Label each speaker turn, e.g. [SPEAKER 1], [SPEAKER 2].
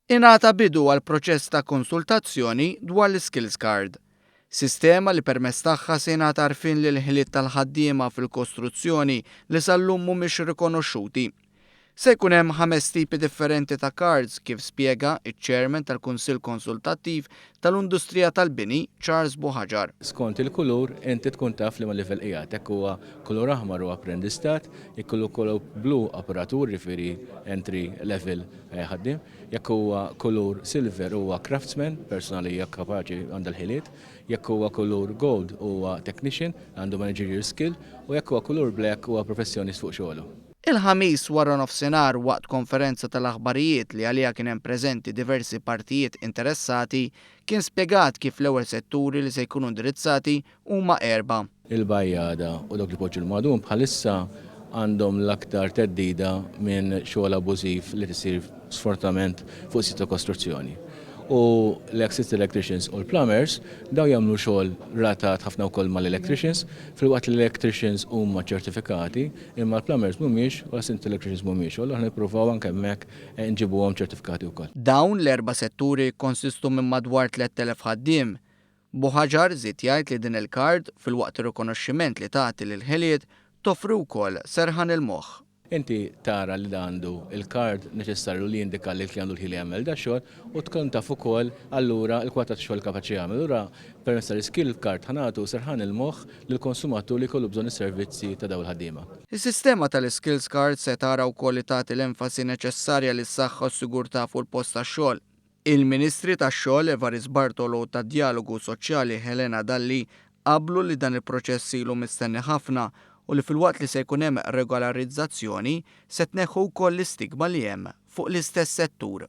[SPEAKER 1] Ingħata bidu għal proċess ta' konsultazzjoni dwar l-Skills Card. Sistema li permezz tagħha se jingħata għarfien lill-ħiliet tal-ħaddiema fil-kostruzzjoni li sal-lum mhumiex rikonoxxuti. Se jkun hemm ħames tipi differenti ta' cards kif spjega iċ-Chairman tal-Kunsill Konsultattiv tal-Industrija tal-Bini, Charles Buhagiar.
[SPEAKER 2] Skont il-kulur inti tkun taf liema livell qiegħed. Jekk huwa kulur aħmar huwa apprendistat, jekk huwa kulur blu operatur, jiġifieri entry level ħaddiem, jekk huwa kulur silver huwa craftsman, persuna li hija kapaċi għandha l-ħiliet, jekk huwa kulur gold huwa technician, għandu managerial skill, u jekk huwa kulur black huwa professjonist fuq xogħlu.
[SPEAKER 1] Il-Ħamis wara nofsinhar waqt konferenza tal-aħbarijiet li għaliha kien hemm preżenti diversi partijiet interessati kien spjegat kif l-ewwel setturi li se jkunu indirizzati huma erba'.
[SPEAKER 2] Il-bajjada u dawk li poġġu l-madum bħalissa għandhom l-aktar theddida minn xogħol abużiv li tisir sfortunatament fuq sit ta' kostruzzjoni. U l-assistant electricians u l-plumbers daw jagħmlu xogħol relatat ħafna wkoll mal-electricians, filwaqt li l-electricians huma ċertifikati, imma l-plumbers mhumiex u l-assistant electricians mhumiex. U allura nippruvaw anke hemmhekk nġibuhom ċertifikati wkoll.
[SPEAKER 1] Dawn l-erba' setturi jikkonsistu minn madwar 3000 ħaddiem. Buhagiar żied jgħid li din il-kard filwaqt ir-rikonoxximent li tagħti lil ħiliet toffri wkoll serħan il-moħħ.
[SPEAKER 2] Inti tara li għandu il-kard neċessarju li jindika li għandu l-ħila jagħmel da xogħol u tkun taf ukoll allura l-kwalità ta' xogħol kapaċi jagħmel. Allura permezz tal-skill card ħa nagħtu serħan il-moħħ lill-konsumatur li jkollu bżonn is-servizzi ta' dawn il-ħaddiema.
[SPEAKER 1] Is-sistema tal-skills card se tara wkoll li tagħti l-enfasi neċessarja lis-saħħa u s-sigurtà fuq il-post tax-xogħol. Il-Ministri tax-xogħol Evarist Bartolo u tad-Djalogu Soċjali Helena Dalli qablu li dan il-proċess ilu mistenni ħafna u li filwaqt li se jkun hemm regolarizzazzjoni se tneħħu wkoll l-istigma li hemm fuq l-istess settur.